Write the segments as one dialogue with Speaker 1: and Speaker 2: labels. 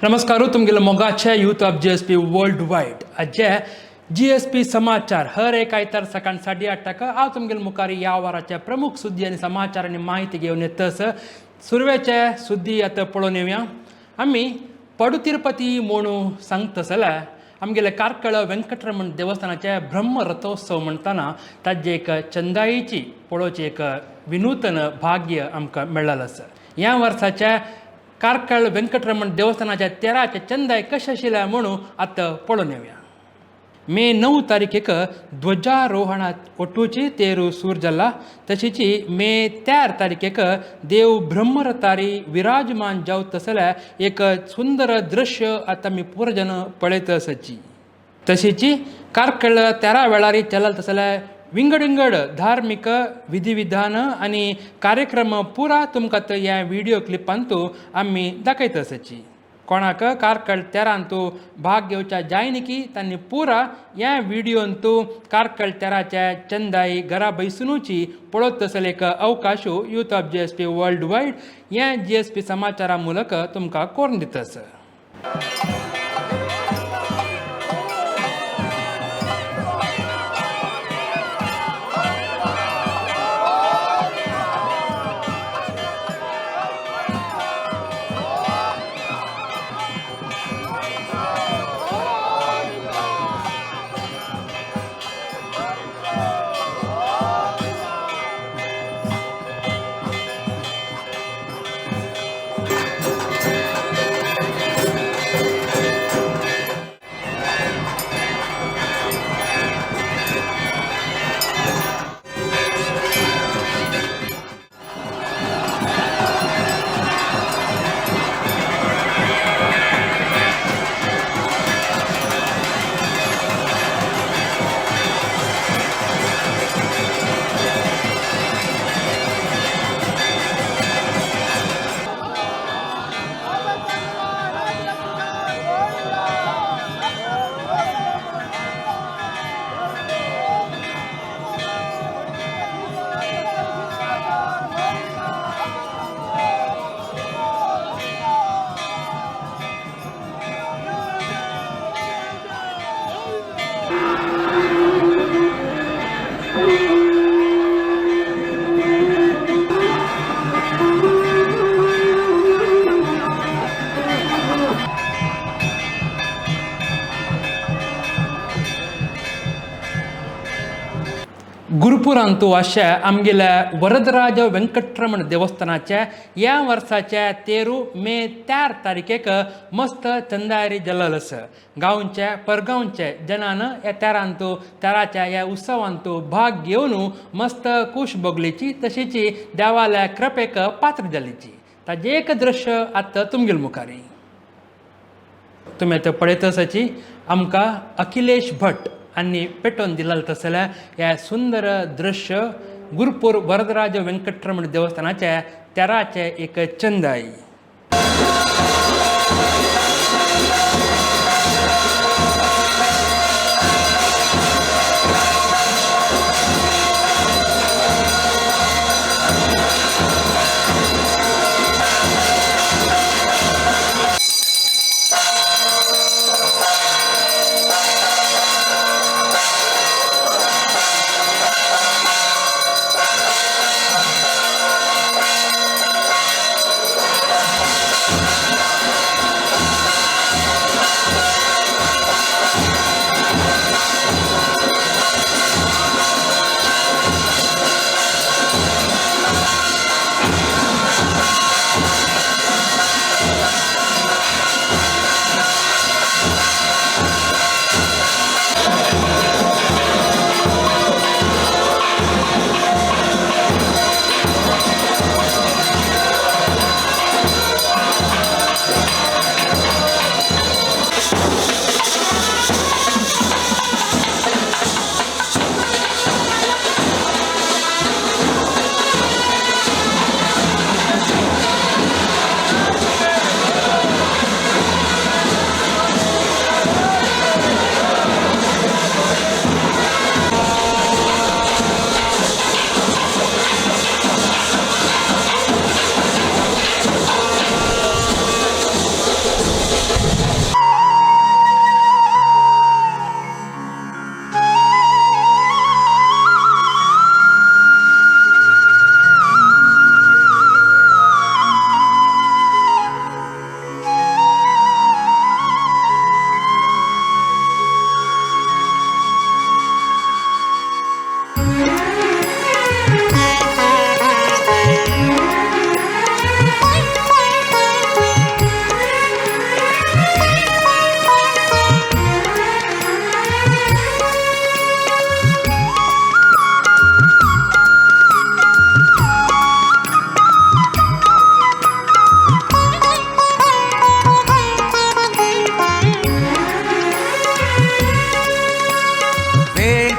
Speaker 1: नमस्कार तुमगेले मोगाचे youth of GSP world wide आजे जीएसपी समाचार हर एक आयतार सकाळ 8:30 हांव तुमगेले मुखार ह्या वाराचे प्रमुख सुद्दी आनी समाचार आनी माहिती घेवन येतस. सुरवेचे सुद्दी आतां पळोवन येवया. आमी पडुतिरुपती म्हणून सांगता जाल्यार आमगेले कार्कळ वेंकटरमण देवस्थानाचे ब्रह्मरथोत्सव म्हणटना ताजे एक चंदाईची पळोवची एक विनूतन भाग्य आमकां मेळ्ळें आसा. ह्या वर्साच्या कार्कळ वेंकटरमण देवस्थानाच्या तेराचे चंदाय कशें आशिल्लें म्हणून आतां पळोवन येवया. मे 9 तारखेक ध्वजारोहणात ಒಟ್ಟುಚಿ ತೇರು ಸೂರ್ಜಲ್ಲ. तशीची मे 4 तारखेक देव ब्रह्मरथारी विराजमान जावत तसले एक सुंदर दृश्य आतां आमी पुरजन पळयत आसाची. तशीची कार्कळ 13 वेळारी चलत तसले विंगड विंगड धार्मिक विधिविधान आनी कार्यक्रम पुरा तुमकां ह्या व्हिडियो क्लिपांतू आमी दाखयत आसाची. कोणाक कार्कळ तेरांतू भाग घेवच्या जायनिकी तांणी पुरा ह्या व्हिडियोंतू कार्कळ तेराच्या चंदाई घरा बैसुनूची पळोवत तसले एक अवकाश youth of GSP world wide ह्या जीएसपी समाचारा मूलक तुमकां कोरून दिता आसा. गुरुपुरांतू अशें आमगेल्या वरदराज वेंकटरमण देवस्थानाचे ह्या वर्साचे 13 मे 4 तारखेक मस्त चंदारी जल्लल आसा. गांवचे परगांवचे जनान ह्या तेरांतू तेराच्या ह्या उत्सवांतू भाग घेवन मस्त खूश भोगलीची तशीची देवाल्या कृपेक पात्र जालीची. ताजें एक दृश्य आतां तुमगेल मुखारी तुमी आतां पळयत आसाची. आमकां अखिलेश भट आनी पेटोवन दिलाल तसल्या ह्या सुंदर दृश्य गुरुपूर वरदराज वेंकटरमण देवस्थानाचे तेराचे एक चंदाई.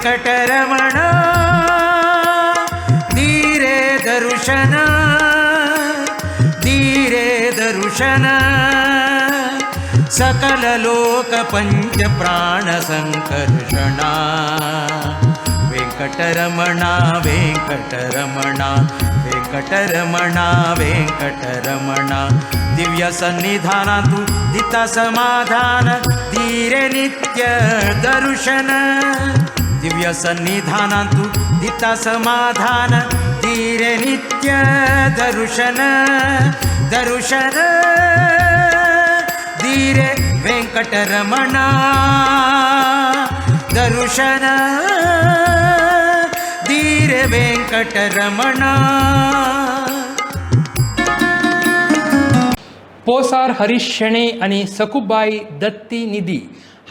Speaker 2: वेंकटरमण धीरे दर्शन धीरे दर्शन सकल लोक पंच प्राण संकर्षणा वेंकटरमणा वेंकटरमणा वेंकटरमणा वेंकटरमणा दिव्य सन्निधानांतु दिता समाधान धीरे नित्य दर्शन दिव्य सन्निधानांतु दिता समाधान धीरे नित्य दर्शन दर्शन धीरे वेंकटरमणा दर्शन धीरे वेंकटरमणा।
Speaker 1: पोसार हरीश शेणै आनी सकुबाई दत्ती निधी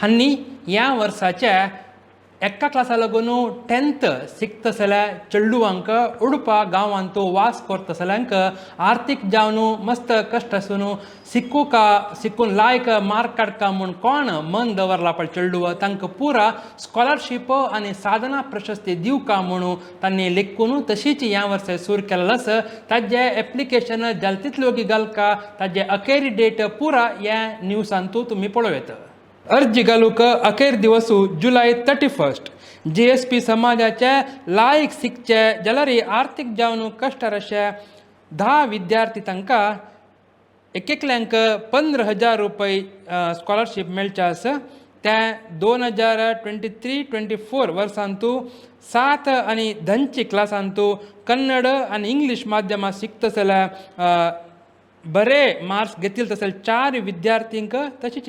Speaker 1: हांणी ह्या वर्साच्या एका क्लासा लागून 10th शिकतसल्या चेडवांक उडपा गांवांत वास करतसल्यांक आर्थीक जावन मस्त कश्ट आसून शिकूका शिकून लायक मार्क काडका म्हूण कोण मन दवरला पळय चेडवा तांकां पुरा स्कॉलरशीप आनी साधना प्रशस्ती दिवका म्हणून तांणी लेखून तशीच ह्या वर्सा सुरू केलेलो आसा। ताजे एप्लिकेशन जाल तितले वगी घालका ताजे अखेरी डेट पुरा ह्या न्यूजांतू तुमी पळोवं येता। अर्जी घालूंक अखेर दिवस जुलय 31। GSP समाजाचे लायक शिकचे जाल्यार आर्थीक जावन कश्टार अशे 10 विद्यार्थी तांकां एक एकल्यांक 15,000 रुपये स्कॉलरशीप मेळचे आसा। ते 2023-24 वर्सांतू 7 आनी 10 क्लासांतू कन्नड आनी इंग्लीश माध्यमांत शिकतसल्या बरे मार्क्स घेतील तसले 4 विद्यार्थींक तशीच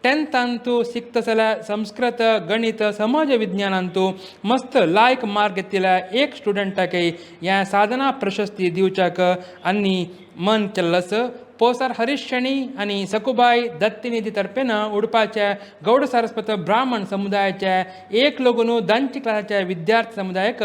Speaker 1: 10थांतू शिकतसल्या संस्कृत गणित समाज विज्ञानांतू मस्त लायक मार्क घेतिल्ल्या 1 स्टुडंटाकय ह्या साधना प्रशस्ती दिवच्याक आनी मन केल्लो आसा। पोसार हरीश शेणी आनी सकुबाई दत्तनिधी तर्फेन उडपाच्या गौड सारस्वत ब्राह्मण समुदायाच्या 1 लोगून 10 क्लासाच्या विद्यार्थी समुदायाक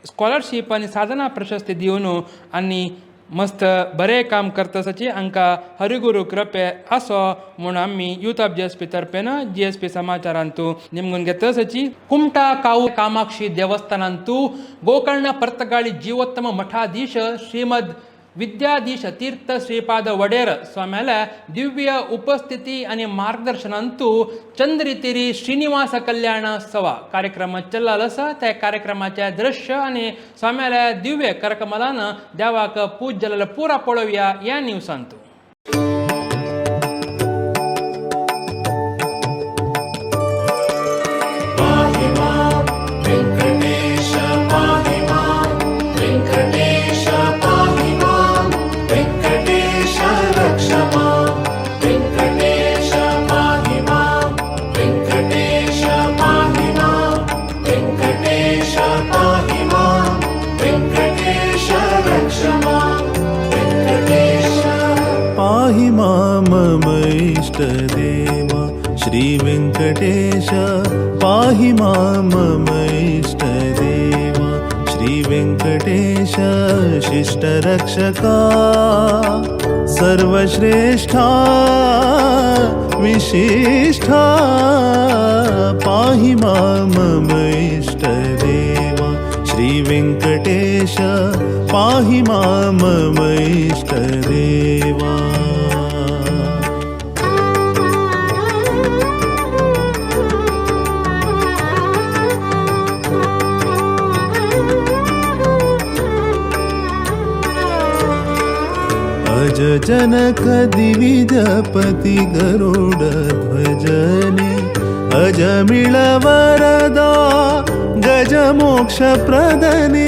Speaker 1: स्कॉलरशीप आनी साधना प्रशस्ती दिवन आनी मस्त बरें काम करतसाची हांकां हरिगुरू कृपे असो म्हूण आमी यूथ ऑफ GSP तर्फेन GSP समाचारांतू निमगून घेतसाची। कुमटा काऊ कामाक्षी देवस्थानांतू गोकर्ण पर्तगाळी जीवोत्तम मठाधीश श्रीमद विद्याधीश तीर्थ श्रीपाद वडेर स्वाम्याला दिव्य उपस्थिती आणि मार्गदर्शनांतू चंद्रितिरी श्रीनिवास कल्याणोत्सव कार्यक्रम चल्लाल आसा। त्या कार्यक्रमाचे दृश्य आणि स्वाम्याला दिव्य करकमलान देवाक पूज जालेलो पुरा पळोवया ह्या न्यूजांतू।
Speaker 3: देवा श्री वेंकटेश पाहि मां मम इष्ट देवा श्री वेंकटेश शिष्टरक्षका सर्वश्रेष्ठा विशिष्ठा पाहि मां मम इष्ट देवा श्री वेंकटेश पाहि मां मम इष्ट देवा। अज जनक दिविजपति गरुड ध्वजने अजमिळ वरदा गज मोक्ष प्रदने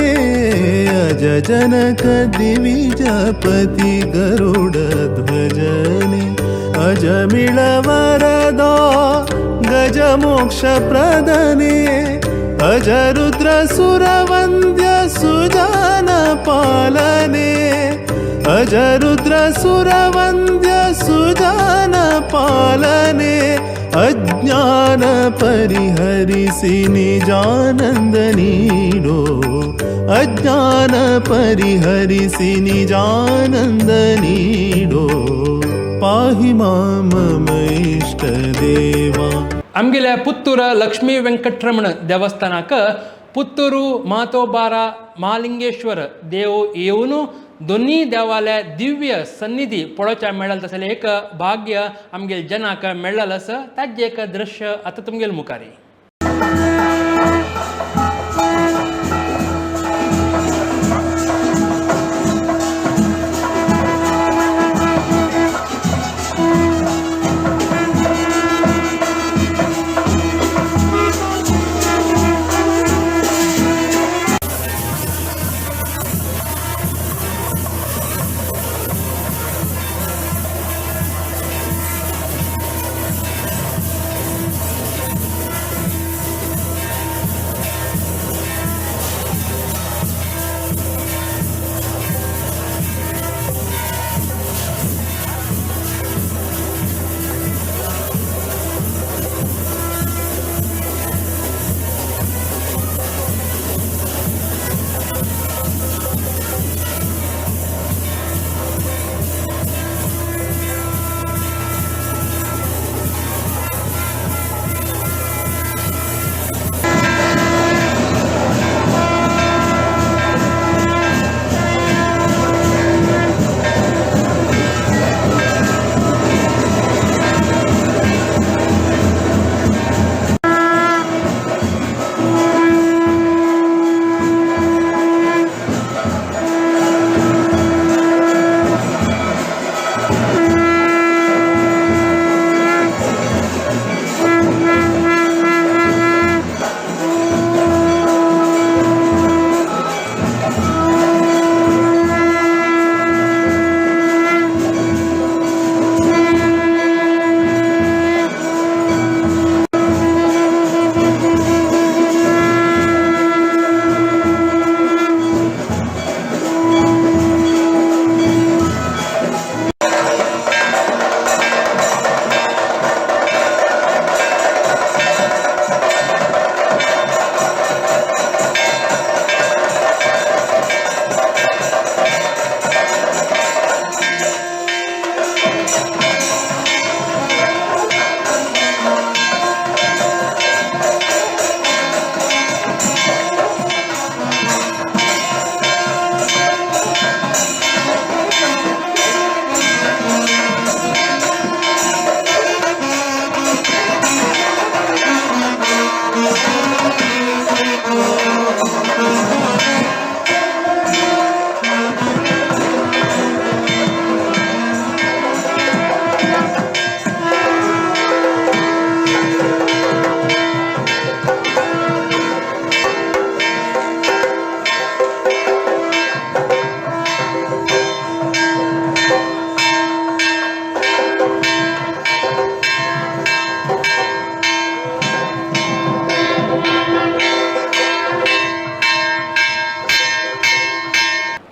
Speaker 3: अज जनक दिविजपति गरुड ध्वजने अजमिळ वरदा गज मोक्ष प्रदने अज रुद्र सुरवंद्य सुजान पालने अज रुद्र सुरवंद्य सुजान पालने अज्ञान परिहरिसि निजानंद नीडो अज्ञान परिहरिसि निजानंद नीडो पाहि मां मम इष्ट देवा।
Speaker 1: आमगेल्या पुत्तूर लक्ष्मी वेंकटरमण देवस्थानाक पुत्तूरू मातोबारा महालिंगेश्वर देव येवन दोन्ही देवाल्या दिव्य सन्निधी पळोवच्या मेळ्ळें तसलें एक भाग्य आमगेले जनाक मेळ्ळें आसा ताजें एक दृश्य आतां तुमगेले मुखारी.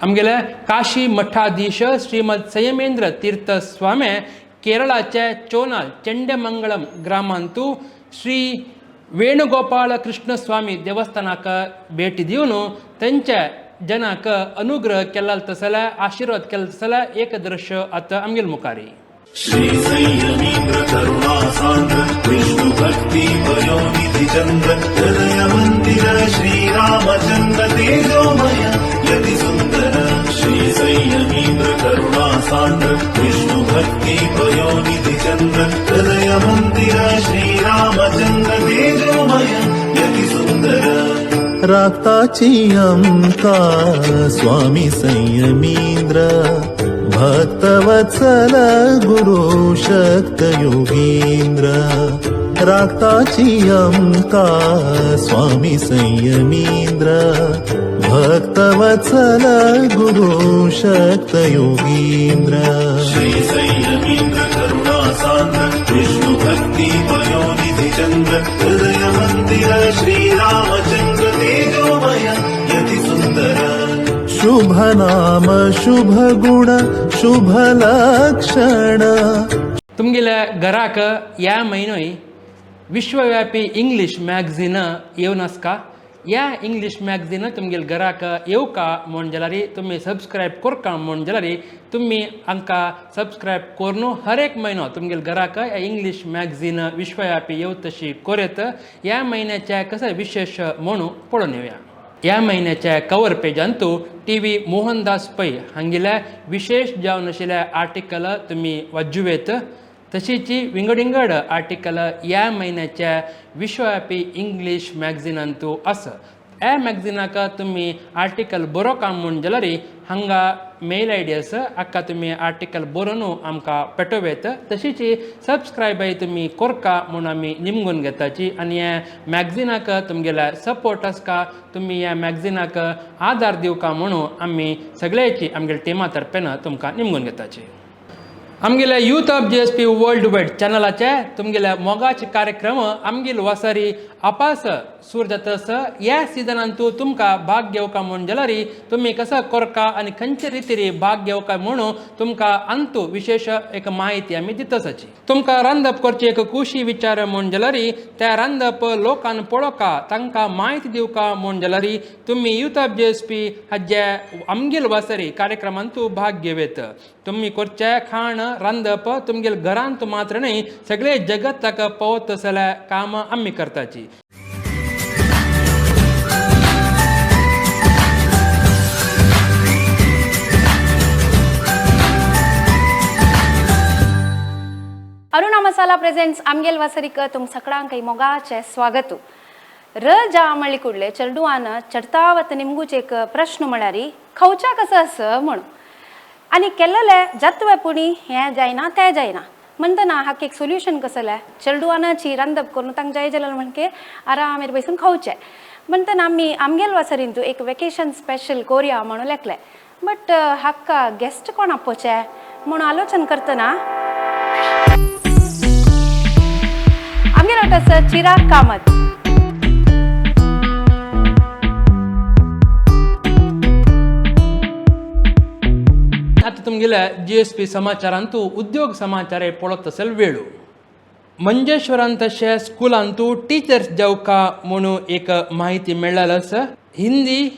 Speaker 1: आमगेले काशी मठाधीश श्रीमद संयमेंद्र तीर्थ स्वामी केरळाचे चोनाल चेंडमंगलम ग्रामांतु श्री वेणुगोपाल कृष्ण स्वामी देवस्थानाक भेटी दिवन तेंचे जनाक अनुग्रह केल्लो तसले आशीर्वाद केल्लो तसले एक दृश्य आतां आमगेले मुखारी.
Speaker 3: श्री संयमीन्द्र करुणा सान्द्र विष्णु भक्ति पयोनिधि चन्द्र हृदय मन्दिर श्रीरामचन्द्र तेजोमय यति सुन्दर. श्री संयमीन्द्र करुणा सान्द्र विष्णु भक्ति पयोनिधि चन्द्र हृदय मन्दिर श्रीरामचन्द्र तेजोमय यति सुन्दर. राक्ताची अमका स्वामी संयमीन्द्र भक्तवत्सल गुरु शक्त योगींद्र. राक्ताची अमका स्वामी संयमींद्र भक्तवत्सल गुरु शक्त योगींद्र. श्री संयमींद्र करुणा सान्द्र विष्णु भक्ति पयोनिधि चंद्र हृदय मंदिर श्रीरामचंद्र तेजोमय यति सुंदर. शुभ नाम शुभ गुण शुभ लक्षण.
Speaker 1: तुमगेल्या घराक ह्या म्हयनोय विश्वव्यापी इंग्लीश मॅगझीन येवन आसका. ह्या इंग्लीश मॅगझीन तुमगेले घराक येवका म्हूण जाल्यार तुमी सबस्क्रायब करका म्हूण जाल्यार तुमी हांकां सबस्क्रायब करून हर एक म्हयनो तुमगेले घराक ह्या इंग्लीश मॅगझीन विश्वव्यापी येवतशी कोरेत. ह्या म्हयन्याचे कसं विशेष म्हणून पळोवन येवया. ह्या म्हयन्याच्या कवर पेजांतू टी व्ही मोहनदास पै हांगेल्या विशेष जावन आशिल्ल्या आर्टिकल तुमी वाचुवेत. तशीच विंगड विंगड आर्टिकल ह्या म्हयन्याच्या विश्वव्यापी इंग्लीश मॅगझिनांतू आसा. ह्या मॅगझिनाक तुमी आर्टिकल बरोवका म्हूण जाल्यार हांगा मेल I D आसा, हाका तुमी आर्टिकल बरोवन आमकां पेटोवयेत. तशीच सबस्क्रायबय तुमी कोरका म्हूण आमी निमगून घेताची आनी ह्या मॅगझिनाक तुमगेल्या सपोर्ट आसका, तुमी ह्या मॅगझिनाक आदार दिवका म्हणून आमी सगळ्याची आमगेल्या टिमा तर्फेन तुमकां निमगून घेताची. आमगेल्या youth of GSP world wide चॅनलाचे तुमगेल्या मोगाचे कार्यक्रम आमगेल वासारी अपास सूर जातस. ह्या सिजनांतू तुमकां भाग घेवका म्हूण जाल्यार तुमी कसो करका आनी खंयचे रितीरी भाग घेवका म्हणून तुमकां अंतू विशेष एक म्हायती आमी दितसाची. तुमकां रांदप करची एक खुशी विचार म्हूण जाल्यार त्या रांदप लोकान पळोवका, तांकां म्हायती दिवका म्हूण जाल्यार तुमी यूथ ऑफ जीएसपी हाजे आमगेल वासारी कार्यक्रमांतू भाग घेवयेत. तुमी करचें खाण रांदप तुमगेल घरांत मात्र न्हय सगळे जगताक पावत जाल्यार काम आमी करताची.
Speaker 4: अरुणा मसाला प्रेझेंट्स आमगेल वासरीक तुम सगळ्यांक मोगाचे स्वागत. र जा म्हणली कुडले चेडवान चडतावत निमगूच एक प्रश्न म्हळ्यार खवच्या कसं असं म्हणून आनी केल्लेले जातवे पुणी हें जायना तें जायना म्हणटना हाका एक सोल्युशन कसलें चेडवानाची रांदप करून तांकां जाय जाल्यार म्हणके आरामेर बसून खावचें. म्हणटना आमी आमगेल वासरींतू एक वेकेशन स्पेशल कोरया म्हणून लेखलें, बट हाका गेस्ट कोण आपोवचें म्हणून आलोचन करतना आमगेर वाट चिराग कामत.
Speaker 1: आतां तुमगेल्या जीएसपी समाचारांतू उद्योग समाचार पळोवत असेल वेळू. मंजेश्वरांत तशें स्कुलांतू टिचर्स जावका म्हणून एक म्हायती मेळ्ळेली आसा. हिंदी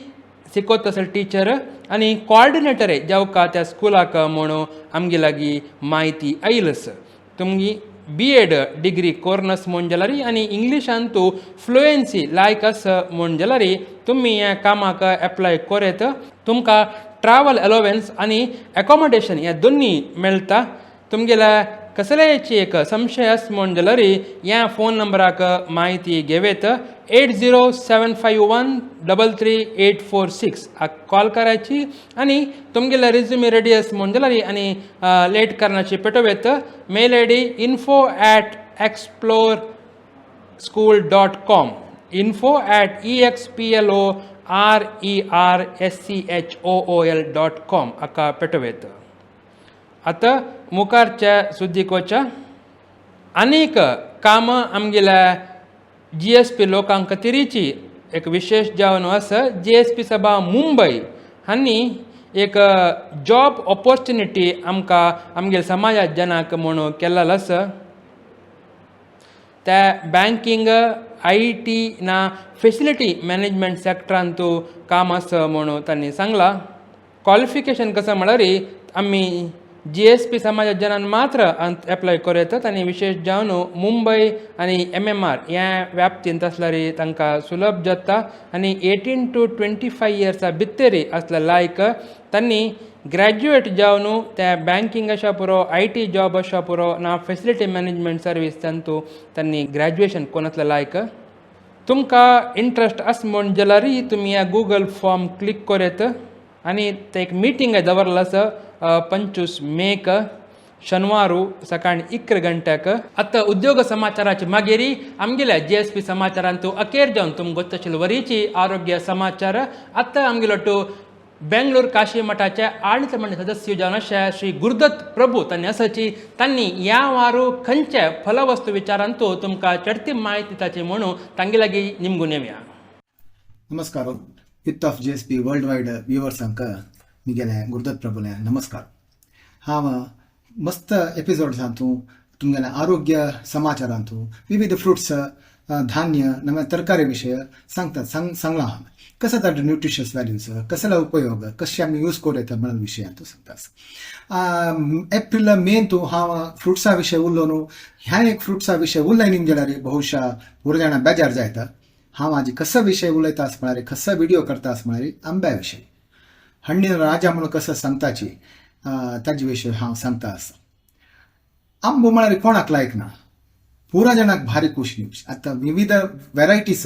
Speaker 1: शिकवत असेल टिचर आनी कॉर्डिनेटर जावका त्या स्कुलाक म्हणून आमगे लागीं म्हायती आयली आसा. तुमगी बी एड डिग्री कोर्नस म्हूण जाल्यार आनी इंग्लिशांतू फ्लुएन्सी लायक आसा म्हूण जाल्यार तुमी ह्या कामाक एप्लाय कोरेत. तुमकां ट्रॅवल अलोवन्स आनी एकोमोडेशन ह्या दोन्ही मेळटा. तुमगेल्या कसलेयची एक संशय आसा म्हूण जाल्यार ह्या फोन नंबराक म्हायती घेवयेत. 8075133846 हाका कॉल करायची आनी तुमगेले रिज्युमे रेडी आसा म्हूण जाल्यार आनी लेट करण्याची पेटोवयेत. Mail ID info@exploreschool.com, info@explorerschool.com हाका पेटोवयेत. आतां मुखारच्या सुद्दीक वच्या आनीक कामां आमगेल्या जीएसपी लोकांक खातीरची एक विशेष जावन आसा. जीएसपी सभा मुंबय हांणी एक जॉब ऑपॉर्च्युनिटी आमकां आमगेल्या समाजा जनाक म्हणून केल्लो आसा. त्या बँकींग IT ना फेसिलिटी मॅनेजमेंट सॅक्टरांतू काम आसा म्हणून तांणी सांगलां. क्वॉलिफिकेशन कसं म्हळ्यार आमी जीएसपी समाजा जनान मात्र एप्लाय करूं येतात आनी विशेष जावन मुंबय आनी एमएमआर ह्या व्याप्तींत आसल्यार तांकां सुलभ जाता आनी 18 टू 25 इयर्सा भितर आसल्या लायक तांणी ग्रॅज्युएट जावन त्या बँकींग आशा पुरो, IT job आशा पुरो ना फेसिलिटी मॅनेजमेंट सर्वीस तांतू तांणी ग्रॅज्युएशन कोण आसल्या लायक. तुमकां इंट्रस्ट आसा म्हूण जाल्यार तुमी ह्या गुगल फॉर्म क्लिक करूं आनी ते एक मिटींग दवरलं आसा 25 मेक शनिवारू सकाळी 11 गंट्याक. आतां उद्योग समाचाराची मागीर आमगेल्या जीएसपी समाचारांतू अखेर जावन तुमकां गोत्त आशिल्ले वरीची आरोग्य समाचार. आतां आमगेलो टू बेंगलोर काशी मठाचे आडलित मंडळ सदस्य जावन आशिल्ले श्री गुरुदत्त प्रभू तांणी आसाची तांणी ह्या वारू खंयचे फलवस्तू विचारांतू तुमकां चडती म्हायती दिताची म्हणून तांगे लागीं निमगून येवया.
Speaker 5: नमस्कार, youth of GSP world wide व्युवर्सांक मिगेले गुरुदत्त प्रभुले नमस्कार. हांव मस्त एपिसोड्स हांतू तुमगेले आरोग्य समाचारांतू विविध फ्रुट्स धान्य नव्या तरकारी विशय सांगतात सांगला हांव कसं ताजे न्यूट्रिशियस व्हॅल्यूज कसला उपयोग कशें आमी यूज करूं येता म्हणून विशयान तूं सांगता. एप्रिल मेन तूं हांव फ्रुट्सा विशय उरलो न्हू, ह्या एक फ्रुट्सा विशय उलयनी जाल्यार बहुशा पुरो जाणां बेजार जायता. हांव आजी कसो विशय उलयता आस म्हळ्यार कसो व्हिडियो करता आस म्हळ्यार आंब्या विशय हण्णीन राजा म्हणून कसो सांगताची ताजे विशय हांव सांगता आसा. आंबो म्हळ्यार कोणाक लायक ना, पुरा जाणांक भारी खूश न्यूज. आतां विविध वेरायटीज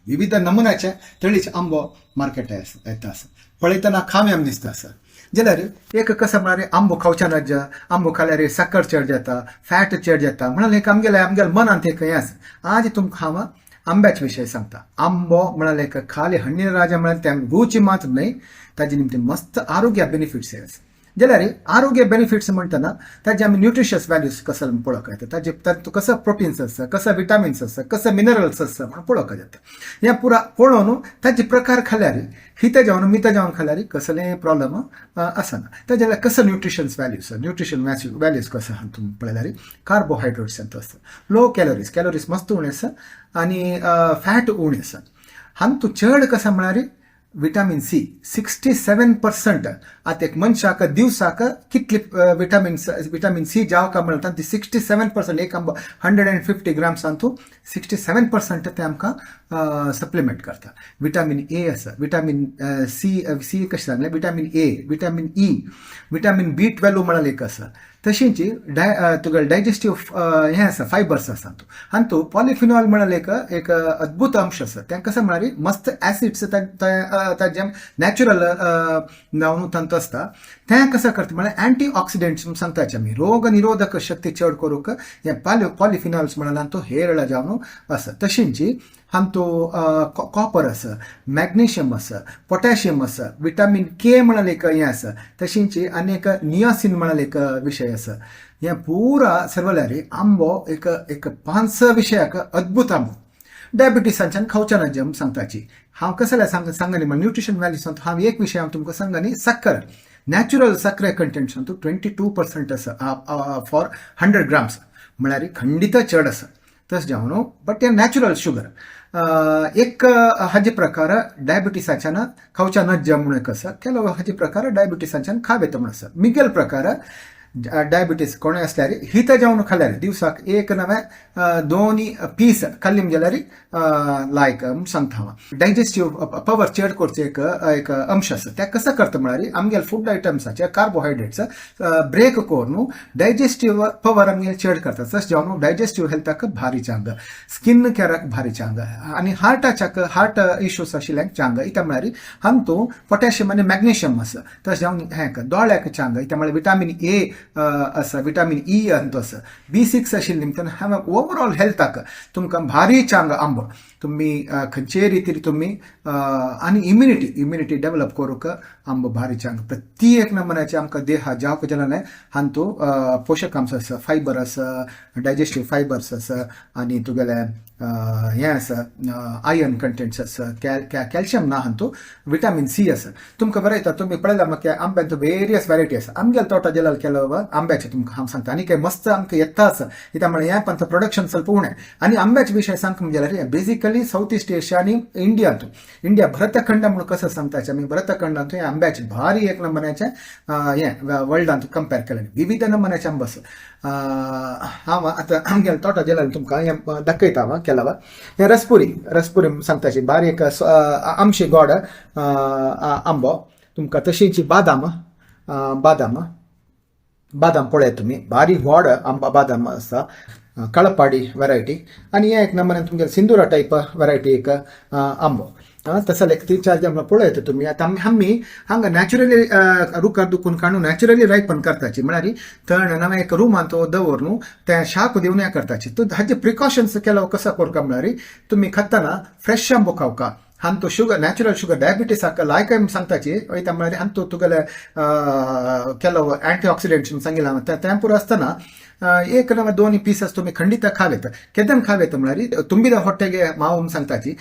Speaker 5: विविध नमुन्याचे तळीचे आंबो मार्केट येता आसा, पळयतना खाम्याम दिसता आसा. जाल्यार एक कसं म्हळ्यार आंबो खावच्या ना, आंबो खाल्यार साकर चड जाता, फॅट चड जाता म्हणून एक आमगेले आमगेले मनांत एक हें आसा. आज तुमकां हांव आंब्याचे विशय सांगता. आंबो म्हळ्यार एक खाली हण्णीर राजा म्हळ्यार ते रुची मात्र न्हय, ताजे निमतान मस्त आरोग्य बेनिफिट्स आसा. जाल्यार आरोग्य बेनिफिट्स म्हणटना ताजे आमी न्यूट्रिशियस व्हॅल्यूज कसं पळोवंक येता, ताजे तातूंत कसं प्रोटीन्स आसा, कसं विटामिन्स आसा, कसं मिनरल्स आसा म्हणून पळोवंक जाता. हें पुरा पळोवन ताजे प्रकार खाल्यार हित जावन मित जावन खाल्यार कसलेय प्रॉब्लम आसना. ताजे जाल्यार कसं न्यूट्रिशन्स व्हॅल्यूज न्यूट्रिशन व्हॅल्यूज कसं आहा तुमी पळयल्यार कार्बोहायड्रेट्स आसता, लो कॅलोरीज, कॅलोरीज मस्त उणें आसा आनी फॅट उणें आसा. हातूंत चड कसं म्हळ्यार विटामीन सी 67%. आतां एक मनशाक दिवसाक कितली विटामीन विटामीन सी जावका मेळटा ती 67%. एक आंबो 150 ग्राम्सांतू 67% ते आमकां सप्लिमेंट करता. विटामीन ए आसा, विटामीन सी सी कशें सांगलें, vitamin A, vitamin E, vitamin B 12 म्हळ्यार एक आसा. तशेंच तुगेलें डायजेस्टीव हें आसा, फायबर्स आसा हातूंत. पॉलिफिनॉल म्हळ्यार एक एक अद्भुत अंश आसा. तें कशें म्हळ्यार मस्त एसिड्स ताजें नॅचरल जावन तांतूत आसता. तें कसं करता म्हळ्यार अँटी ऑक्सिडंट्स सांगताचे आमी, रोग निरोधक शक्ती चड करूंक हे पॉलिफिनॉल्स म्हळ्यार तो हेरळ जावन आसा. तशेंच हातूंत कॉपर आसा, मॅग्नेशियम आसा, पोटॅशियम आसा, विटामीन के म्हळ्यार एक हें आसा. तशेंच आनी एक नियासिन म्हळ्यार एक विशय आसा. हें पुरा सर्वल्यार आंबो एक एक पांच स विशयाक अद्भुत आंबो. डायबिटीसांच्यान खावच्या ना जें सांगताची हांव कसलें सांग सांगनी म्हळ्यार न्यूट्रिशन व्हॅल्यू सांगता हांव. एक विशय हांव तुमकां सांगनी, साकर, नॅचरल साकरे कंटेंट सांगता 22% आसा फॉर 100 ग्राम्स, म्हळ्यार खंडीत चड आसा. तशें जावन बट हें नॅचरल शुगर एक हाजे प्रकार डायबिटीसाच्यान खावच्या नज्ज म्हणून एक आसा. ಕೆಲವು हाजे प्रकार डायबिटीसाच्यान खाव येता म्हणून आसा. मिगेल प्रकार डायबिटीस कोणूय आसल्यार हित जावन खाल्यार दिवसाक एक नवे दोनी पीस खाल्ली जाल्यार लायक सांगता हांव. डायजेस्टीव पवर चड करचे एक एक अंश आसा. ते कसं करता म्हळ्यार आमगेले फूड आयटम्साचे कार्बोहायड्रेट्स ब्रेक करून डायजेस्टीव पवर आमगेले चड करता. तशें जावन डायजेस्टीव हेल्थाक भारी चांग, स्किन केअराक भारी चांग आनी हार्टाच्याक हार्ट इश्यूज आशिल्ल्यांक चांग. इत्या म्हळ्यार हातूंत पोटॅशियम आनी मॅग्नेशियम आसा. तशें जावन हें दोळ्याक चांग, इत्या म्हळ्यार विटामीन ए आसा, विटामीन ई हातूंत आसा, बी 6 आशिल्ले निमतान हांवें ओवरऑल हेल्थाक तुमकां भारी चांग आंबो. तुमी खंयचेय रितीर तुमी आनी इम्युनिटी इम्युनिटी डेव्हलप करूंक आंबो भारी चांग. प्रत्येक नमुन्याचे आमकां देहा जावक जाल्यार हातूंत पोशक अंश आसा, फायबर आसा, डायजेस्टीव फायबर्स आसा आनी तुगेलें हें आसा, आयर्न कंटेंट्स आसा, कॅल्शियम ना हातूंत, विटामीन सी आसा. तुमकां बरयता तुमी पळयला म्हाका आंब्यांत वेरियस व्हरायटी आसा. आमगेले तोटा जेलाल केलो आंब्याचे तुमकां हांव सांगता आनी काय मस्त आमकां येता आसा. कित्याक म्हळ्यार हें पण प्रोडक्शन ಸ್ವಲ್ಪ उणें. आनी आंब्याचे विशय सांगता जाल्यार बेसिकली सावथ ईस्ट एशिया आनी इंडियांत, इंडिया भरतखंड म्हणून कसं सांगताचे आमी, भरतखंडांत हें आंब्याचे भारी एक नमुन्याचें हें वर्ल्डांत कंपेर केलें विविध नमुन्याचे आंबो आसा. हांव आतां आमगेले तोटा जेलाल तुमकां हें दाखयता हांव केलां. हें रसपुरी, रसपुरी सांगताची बारीक आमशी गोड आंबो तुमकां. तशीच बादाम, बादाम, बादाम पळयात तुमी, बारीक गोड आंबा बादाम आसा, कळपाडी व्हरायटी. आनी हे एक नंबर तुमगे सिंदुरा टायप व्हरायटी एक आंबो. तसो एक तीन चार जाण पळयता तुमी. आतां आमी हांगा नॅचरली रुखार दुखून काडून नॅचरली रायपन करताची, म्हळ्यार तण नवें एक रुमांत दवर न्हू तें शाक दिवन हें करताची. तर हाजे प्रिकॉशन्स केलो कसो करता म्हळ्यार तुमी खातना फ्रेश आंबो खावका. हांतू शुगर, नॅचरल शुगर डायबिटीसाक लायक सांगताची वयता. म्हळ्यार हांतू तुगेले ಕೆಲವು अँटी ऑक्सिडंट्स सांगिल्लें हांवें तें पुरो आसतना एक ना दोन पीसस तुमी खंडित खावेत. केदन खावेत म्हळ्यार ತುಂಬಿದ ಹೊಟ್ಟೆಗೆ ಮಾವು सांगताची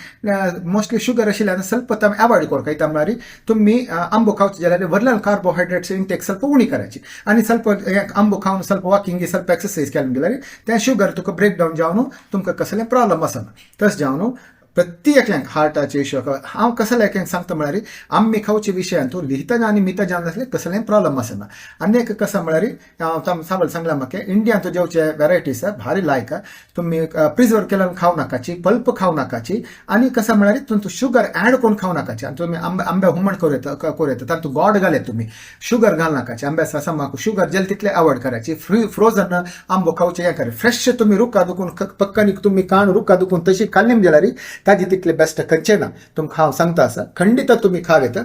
Speaker 5: मोस्टली शुगर आशिल्ल्यान ಸ್ವಲ್ಪ तम अवॉइड करूंक येता. म्हळ्यार तुमी आंबो खावचे जाल्यार व्हडल्यान कार्बोहायड्रेट्स इंटेक ಸ್ವಲ್ಪ उणी करायची आनी ಸ್ವಲ್ಪ आंबो खावन ಸ್ವಲ್ಪ वॉकिंग, ಸ್ವಲ್ಪ एक्सरसाइज केले गेल्यार त्या शुगर तुका ब्रेक डावन जावन तुमकां कसलें प्रॉब्लम आसना. तशें जावन प्रति एकल्यांक हार्टाचे इश्यू. हांव कसले एकल्यांक सांगता म्हळ्यार आमी खावचे विशयान तूं लिहिता आनी मिता जावन आसले कसलें प्रॉब्लम आसना. आनी एक कसं म्हळ्यार हांव सांगल सांगला म्हाका इंडियान जेवचे व्हेरायटीज भारी लायक. तुमी प्रिजर्व केल्यान खावं नाकाची, पल्प खावं नाकाची आनी कसं म्हळ्यार तुमचो शुगर ऍड करून खावं नाकाची. आनी तुमी आंब्या हुमण करूं येता, करूं येता, तातूंत गोड घाले तुमी, शुगर घाल नाकाची. आंब्या समाक शुगर जेल तितले अवॉइड करायची. फ्रोजन आंबो खावचे हें करे, फ्रेश तुमी रुखा दुखून पक्कानी तुमी काण रुखा दुखून तशी खाल्ली जाल्यार ताजी तितले बेस्ट खंयचे ना. तुमकां हांव सांगता आसा, खंडित तुमी खावेत.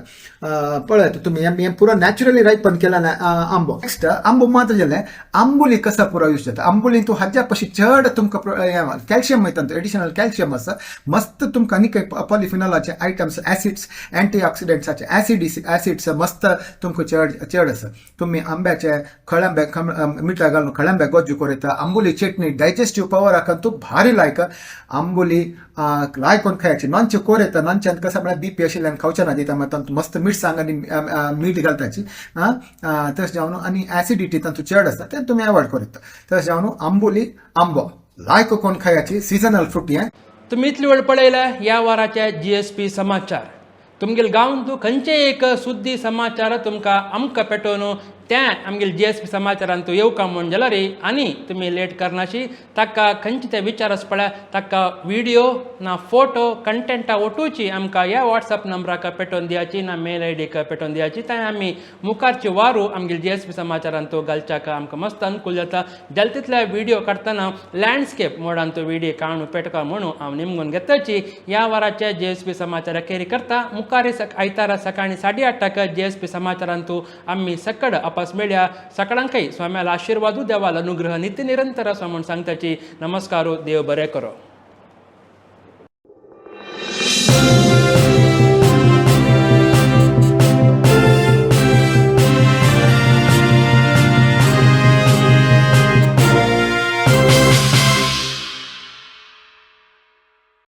Speaker 5: पळयत तुमी हें पुरो नॅचरली रायपन केला ना आंबो. नेक्स्ट आंबो मात्र जालें, आंबोली कसा पुरो यूज जाता. आंबोली तूं हाज्या पशी चड तुमकां कॅल्शियम वयता, एडिशनल कॅल्शियम आसा मस्त. तुमकां आनी पॉलिफिनॉलाचे आयटम्स, ऍसिड्स, अँटी ऑक्सिडंट्साचे ऍसिड्स मस्त तुमकां चड चड आसा. तुमी आंब्याचे खळांबे मिठा घालून खळांब्या गोज्जू करूं येता. आंबोली चटणी डायजेस्टीव पवराक तूं भारी लायक. आंबोली लायक कोण खायची नॉनचे कोर येता. नॉनच्यान कसं म्हळ्यार बीपी आशिल्ल्यान खावचे ना दिता. तातूंत मस्त मिरसांग आनी मीठ घालताची तशें जावन आनी ऍसिडिटी तातूंत चड आसता, तें तुमी अवॉयड करूं येता. तशें जावन आंबोली आंबो लायक कोण खायची सिजनल फ्रूट हें.
Speaker 1: तुम्ही इतली वेळ पळयला ह्या वाराचे जीएसपी समाचार. तुमगेल गांवांतू खंयचे एक सुद्दी समाचार तुमकां आमकां पेटोवन त्या आमगेले जीएसपी समाचारान तूं येवका म्हूण जाल्यार आनी तुमी लेट करनाशी ताका खंयचे ते विचार आसा पळय, ताका व्हिडियो ना फोटो कंटेंटा ओटूची आमकां ह्या वॉट्सएप नंबराक पेटोवन दियाची ना मेल I डीक पेटोवन दियाची. थंय आमी मुखारची वारू आमगेले जीएसपी समाचारान तो घालच्याक आमकां मस्त अनुकूल जाता. जाल्यार तितले व्हिडियो काडटना लँडस्केप मोडान तो व्हिडियो काडून पेटका म्हणून हांव निमगून घेताची. ह्या वाराचे जीएसपी समाचार केरी करता. मुखार आयतारा सकाळी 8:30 जीएसपी समाचारान तूं आमी सकड अपास मेळया. सकाळांकय स्वाम्याला आशीर्वादू, देवाला अनुग्रह नित्य निरंतर असो म्हूण सांगताची. नमस्कारो, देव बरें करो.